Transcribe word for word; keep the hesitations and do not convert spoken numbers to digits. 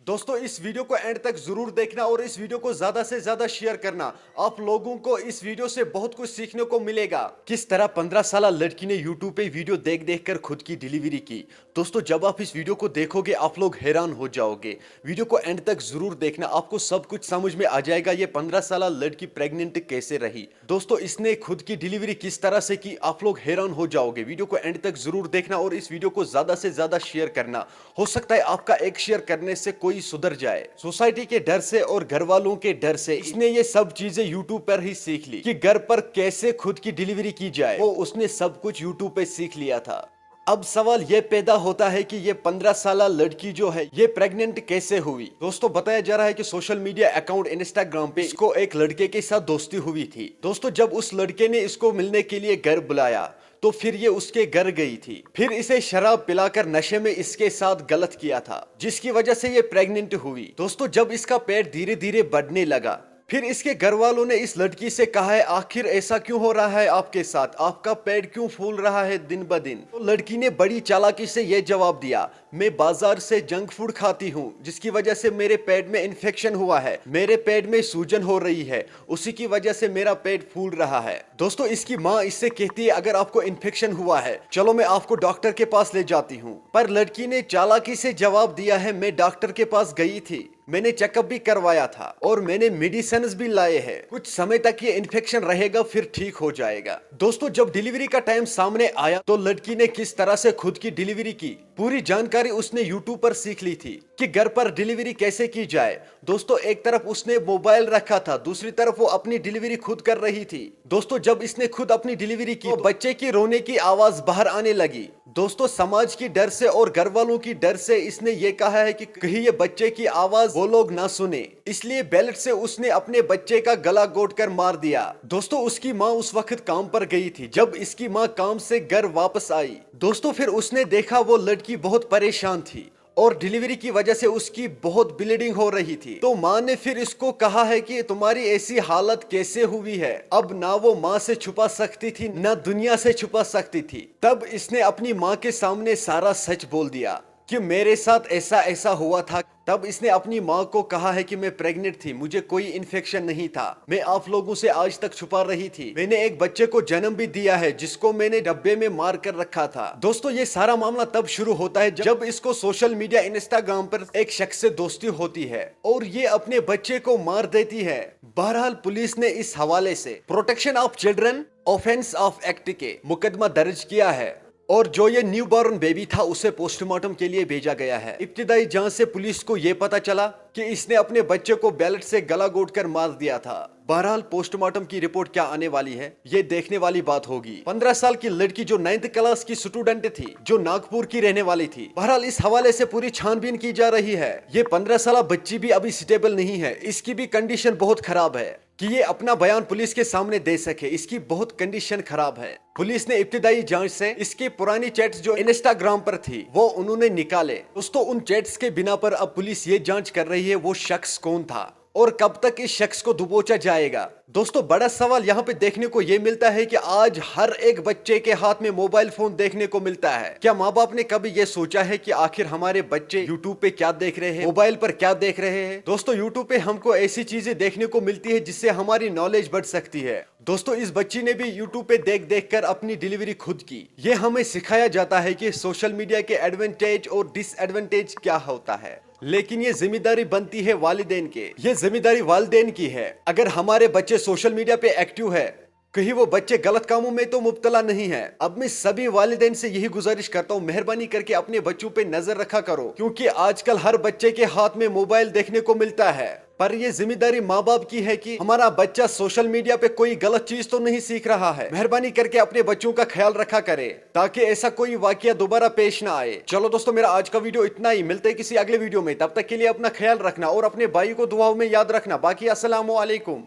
दोस्तों, इस वीडियो को एंड तक जरूर देखना और इस वीडियो को ज्यादा से ज्यादा शेयर करना। आप लोगों को इस वीडियो से बहुत कुछ सीखने को मिलेगा। किस तरह पन्द्रह साल लड़की ने यूट्यूब पे वीडियो देख देख कर खुद की डिलीवरी की। दोस्तों, जब आप इस वीडियो को देखोगे, आप लोग हैरान हो जाओगे। वीडियो को एंड तक जरूर देखना, आपको सब कुछ समझ में आ जाएगा। ये पन्द्रह साल लड़की प्रेग्नेंट कैसे रही। दोस्तों, इसने खुद की डिलीवरी किस तरह से की, आप लोग हैरान हो जाओगे। वीडियो को एंड तक जरूर देखना और इस वीडियो को ज्यादा से ज्यादा शेयर करना। हो सकता है आपका एक शेयर करने से कोई सुधर जाए। सोसाइटी के डर से और घर वालों के डर से इसने ये सब चीजें यूट्यूब पर ही सीख ली कि घर पर कैसे खुद की डिलीवरी की जाए। वो उसने सब कुछ यूट्यूब पे सीख लिया था। अब सवाल ये पैदा होता है कि ये पन्द्रह साल लड़की जो है, ये प्रेग्नेंट कैसे हुई। दोस्तों, बताया जा रहा है कि सोशल मीडिया अकाउंट इंस्टाग्राम पे इसको एक लड़के के साथ दोस्ती हुई थी। दोस्तों, जब उस लड़के ने इसको मिलने के लिए घर बुलाया, तो फिर ये उसके घर गई थी। फिर इसे शराब पिलाकर नशे में इसके साथ गलत किया था, जिसकी वजह से ये प्रेग्नेंट हुई। दोस्तों, जब इसका पेट धीरे धीरे बढ़ने लगा, फिर इसके घर वालों ने इस लड़की से कहा है, आखिर ऐसा क्यों हो रहा है आपके साथ, आपका पेट क्यों फूल रहा है दिन ब दिन। तो लड़की ने बड़ी चालाकी से यह जवाब दिया, मैं बाजार से जंक फूड खाती हूँ, जिसकी वजह से मेरे पेट में इन्फेक्शन हुआ है, मेरे पेट में सूजन हो रही है, उसी की वजह से मेरा पेट फूल रहा है। दोस्तों, इसकी माँ इससे कहती है, अगर आपको इन्फेक्शन हुआ है, चलो मैं आपको डॉक्टर के पास ले जाती हूँ। पर लड़की ने चालाकी से जवाब दिया है, मैं डॉक्टर के पास गई थी, मैंने चेकअप भी करवाया था और मैंने मेडिसिन भी लाए हैं। कुछ समय तक ये इन्फेक्शन रहेगा, फिर ठीक हो जाएगा। दोस्तों, जब डिलीवरी का टाइम सामने आया, तो लड़की ने किस तरह से खुद की डिलीवरी की, पूरी जानकारी उसने यूट्यूब पर सीख ली थी कि घर पर डिलीवरी कैसे की जाए। दोस्तों, एक तरफ उसने मोबाइल रखा था, दूसरी तरफ वो अपनी डिलीवरी खुद कर रही थी। दोस्तों, जब इसने खुद अपनी डिलीवरी की, तो बच्चे की रोने की आवाज बाहर आने लगी। दोस्तों, समाज की डर से और घर वालों की डर से इसने ये कहा है कि कहीं ये बच्चे की आवाज वो लोग ना सुने, इसलिए बेल्ट से उसने अपने बच्चे का गला घोट कर मार दिया। दोस्तों, उसकी माँ उस वक्त काम पर गई थी। जब इसकी माँ काम से घर वापस आई, दोस्तों, फिर उसने देखा वो लड़की बहुत परेशान थी और डिलीवरी की वजह से उसकी बहुत ब्लीडिंग हो रही थी। तो माँ ने फिर इसको कहा है कि तुम्हारी ऐसी हालत कैसे हुई है। अब ना वो माँ से छुपा सकती थी, ना दुनिया से छुपा सकती थी। तब इसने अपनी माँ के सामने सारा सच बोल दिया कि मेरे साथ ऐसा ऐसा हुआ था। तब इसने अपनी माँ को कहा है कि मैं प्रेग्नेंट थी, मुझे कोई इन्फेक्शन नहीं था, मैं आप लोगों से आज तक छुपा रही थी। मैंने एक बच्चे को जन्म भी दिया है, जिसको मैंने डब्बे में मार कर रखा था। दोस्तों, ये सारा मामला तब शुरू होता है, जब इसको सोशल मीडिया इंस्टाग्राम पर एक शख्स से दोस्ती होती है और ये अपने बच्चे को मार देती है। बहरहाल, पुलिस ने इस हवाले से protection of children offence of act के मुकदमा दर्ज किया है और जो ये न्यू बॉर्न बेबी था, उसे पोस्टमार्टम के लिए भेजा गया है। इब्तदाई जांच से पुलिस को ये पता चला कि इसने अपने बच्चे को बेल्ट से गला घोट कर मार दिया था। बहरहाल, पोस्टमार्टम की रिपोर्ट क्या आने वाली है, ये देखने वाली बात होगी। पन्द्रह साल की लड़की, जो नाइन्थ क्लास की स्टूडेंट थी, जो नागपुर की रहने वाली थी, बहरहाल, इस हवाले से पूरी छानबीन की जा रही है। ये पन्द्रह साल बच्ची भी अभी स्टेबल नहीं है, इसकी भी कंडीशन बहुत खराब है कि ये अपना बयान पुलिस के सामने दे सके। इसकी बहुत कंडीशन खराब है। पुलिस ने इब्तदाई जांच से इसके पुरानी चैट्स जो इंस्टाग्राम पर थी, वो उन्होंने निकाले। दोस्तों, उन चैट्स के बिना पर अब पुलिस ये जांच कर रही है वो शख्स कौन था और कब तक इस शख्स को दबोचा जाएगा। दोस्तों, बड़ा सवाल यहाँ पे देखने को ये मिलता है कि आज हर एक बच्चे के हाथ में मोबाइल फोन देखने को मिलता है। क्या माँ बाप ने कभी ये सोचा है कि आखिर हमारे बच्चे यूट्यूब पे क्या देख रहे हैं, मोबाइल पर क्या देख रहे हैं? दोस्तों, यूट्यूब पे हमको ऐसी चीजें देखने को मिलती है जिससे हमारी नॉलेज बढ़ सकती है। दोस्तों, इस बच्ची ने भी यूट्यूब पे देख देख कर अपनी डिलीवरी खुद की। ये हमें सिखाया जाता है कि सोशल मीडिया के एडवांटेज और डिसएडवांटेज क्या होता है, लेकिन ये जिम्मेदारी बनती है वालिदैन के। ये जिम्मेदारी वालिदैन की है। अगर हमारे बच्चे सोशल मीडिया पे एक्टिव है, कहीं वो बच्चे गलत कामों में तो मुब्तला नहीं है। अब मैं सभी वालिदैन से यही गुजारिश करता हूँ, मेहरबानी करके अपने बच्चों पे नजर रखा करो, क्योंकि आजकल हर बच्चे के हाथ में मोबाइल देखने को मिलता है। पर ये जिम्मेदारी माँ बाप की है कि हमारा बच्चा सोशल मीडिया पे कोई गलत चीज तो नहीं सीख रहा है। मेहरबानी करके अपने बच्चों का ख्याल रखा करें, ताकि ऐसा कोई वाकया दोबारा पेश ना आए। चलो दोस्तों, मेरा आज का वीडियो इतना ही। मिलते हैं किसी अगले वीडियो में, तब तक के लिए अपना ख्याल रखना और अपने भाई को दुआओं में याद रखना। बाकी, अस्सलाम वालेकुम।